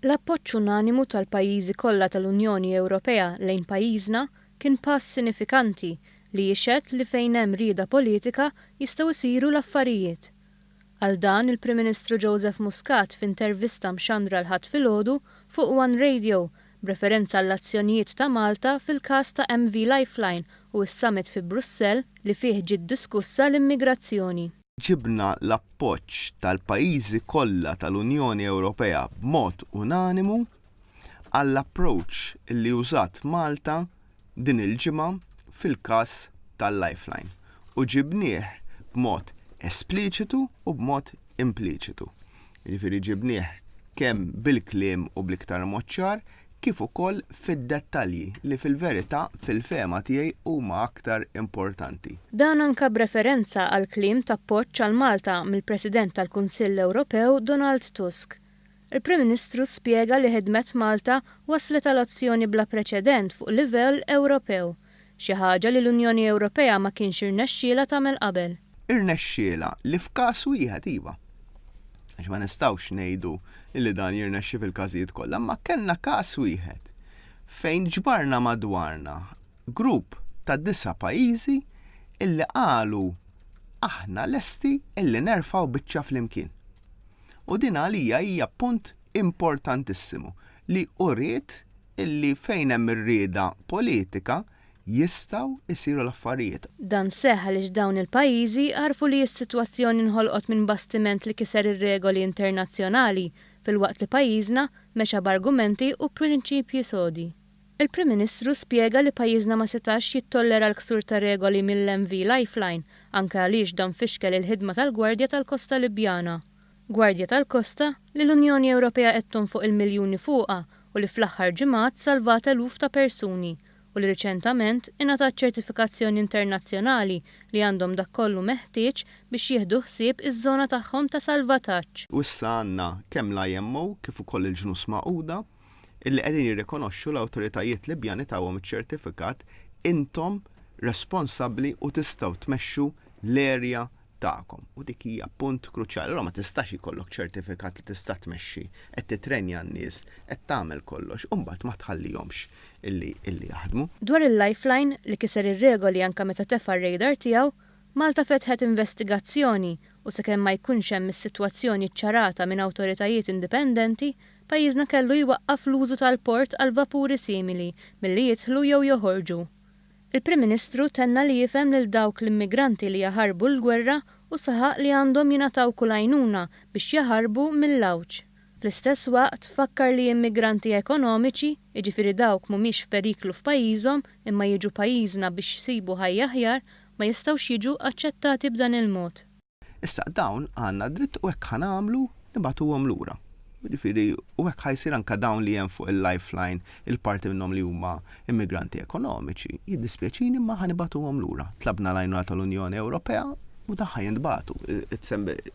L-appoġġ unanimu tal-pajjiżi kollha tal-Unjoni Ewropea lejn pajjiżna kien pass sinifikanti li jixhed li fejn hemm rieda politika jistgħu jsiru l-affarijiet. Qal dan il-Prim Ministru Joseph Muscat f'intervista mxandra l-Ħadd filgħodu fuq One Radio b'referenza għall-azzjonijiet ta' Malta fil-każ ta' MV Lifeline u s-summit fi Brussell li fih ġiet diskussa l-immigrazzjoni. Ġibna l-appoġġ tal-pajjiżi kollha tal-Unjoni Ewropea b'mod unanimu għall-approach li użat Malta din il-ġimgħa fil-każ tal-Lifeline u ġibnieh b'mod espliċitu u b'mod impliċitu. Jiġifieri ġibnieh kemm bil-kliem u bl-iktar mod ċar kif ukoll fid-dettalji li fil-verità fil-fehma tiegħi huma aktar importanti. Dan anka b'referenza għall-kliem t'appoġġ għal Malta mill-President tal-Kunsill Ewropew Donald Tusk. Il-Prim Ministru spjega li ħidmet Malta wasslet għal azzjoni bla preċedent fuq livell Ewropew, xi ħaġa li l-Unjoni Ewropea ma kienx irnexxielha tagħmel qabel. Irnexxielha li f'każ wieħed, iva, għax ma nistgħux ngħidu li dan jirnexxi fil-każijiet kollha, imma kellna każ wieħed fejn ġbarna madwarna grupp ta' disa' pajjiżi illi qalu aħna lesti illi nerfgħu biċċa flimkien. U din għalija hija punt importantissimu li uriet illi fejn hemm ir-rieda politika jistgħu jsiru l-affarijiet. Dan seħħ għaliex dawn il-pajjiżi għarfu li s-sitwazzjoni nħolqot minn bastiment li kiser ir-regoli internazzjonali filwaqt li pajjiżna mexa b'argumenti u prinċipji sodi. Il-Prim Ministru spjega li pajjiżna ma setax jittollera l-ksur ta' regoli mill-MV Lifeline anke għaliex dan fixkel il-ħidma tal-Gwardja tal-Kosta Libjana. Gwardja tal-Kosta li l-Unjoni Ewropea qed tonfoq il-miljuni fuqha u li fl-aħħar ġimgħat salvat eluf ta' persuni u li riċentament ingħatat ċertifikazzjoni internazzjonali li għandhom dak kollu meħtieġ biex jieħdu ħsieb iż-żona tagħhom ta' salvataġġ. U issa għandna kemm l-IMO kif ukoll il-Ġnus Magħquda illi qegħdin jirrikonoxxu l-awtoritajiet Libjani tawhom iċ-ċertifikat intom responsabbli u tistgħu tmexxu l-area tagħkom. U dik hija punt kruċjali. Allura ma tistax ikollok ċertifikat li tista' tmexxi, qed titrenja n-nies, qed tagħmel kollox, u mbagħad ma tħallihomx illi illi jaħdmu. Dwar il-Lifeline, li kiser ir-regoli anke meta tefa' r-radar tiegħu, Malta fetħet investigazzjoni u sakemm ma jkunx hemm is-sitwazzjoni ċċarata minn awtoritajiet indipendenti, pajjiżna kellu jwaqqaf l-użu tal-port għal vapuri simili milli jidħlu jew joħorġu. Il-Prim Ministru tenna li jifhem lil dawk l-immigranti li jaħarbu l-gwerra u saħaq li għandhom jingħataw kull għajnuna biex jaħarbu mill-għawġ. Fl-istess waqt fakkar li immigranti ekonomiċi, jiġifieri dawk mhumiex f'periklu f'pajjiżhom imma jiġu pajjiżna biex jsibu ħajja aħjar, ma jistgħux jiġu aċċettati b'dan il-mod. Issa dawn għandna dritt u hekk ħa nagħmlu nibagħtuhom lura. Jiġifieri u hekk ħa jsir anke dawn li hemm fuq il-lifeline, il-parti minnhom li huma immigranti ekonomiċi, jiddispjaċini imma ħa nibagħtuhom lura. Tlabna l-għajnuna tal-Unjoni Ewropea u dan ħa jintbagħtu.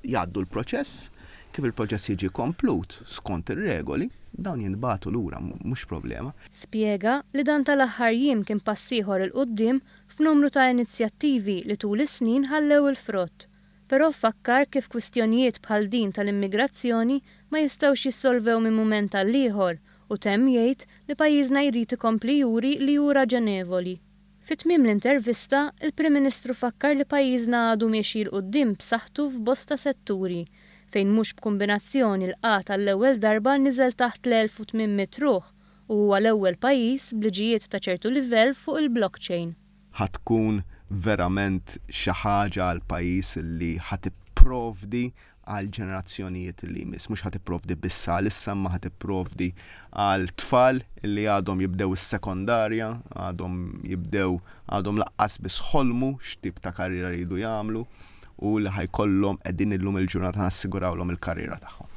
Jgħaddu l-proċess, kif il-proċess jiġi komplut skont ir-regoli, dawn jintbagħtu lura, mhux problema. Spjega li dan tal-aħħar jiem kien pass ieħor 'il quddiem f'numru ta' inizjattivi li tul is-snin ħallew il-frott. Però fakkar kif kwistjonijiet bħal din tal-immigrazzjoni ma jistgħux jissolvew minn mument għall-ieħor u temm jgħid li pajjiżna jrid ikompli juri li hu raġonevoli. Fi tmiem l-intervista, il-Prim Ministru fakkar li pajjiżna għadu miexi 'l quddiem b'saħħtu f'bosta setturi, fejn mhux b'kumbinazzjoni l-qgħad għall-ewwel darba niżel taħt l-1,800 ruħ u huwa l-ewwel pajjiż b'liġijiet ta' ċertu livell fuq il-blockchain. Ħa tkun verament xi ħaġa għall-pajjiż li ħa tipprovdi għal ġenerazzjonijiet li jmiss. Mhux ħa tipprovdi biss għalissa imma ħa tipprovdi għal tfal li għadhom jibdew is-sekondarja, għadhom jibdew għadhom laqqas biss ħolmu x'tip ta' karriera jridu jagħmlu u li ħa jkollhom qegħdin illum il-ġurnata nassigurawlhom il-karriera tagħhom.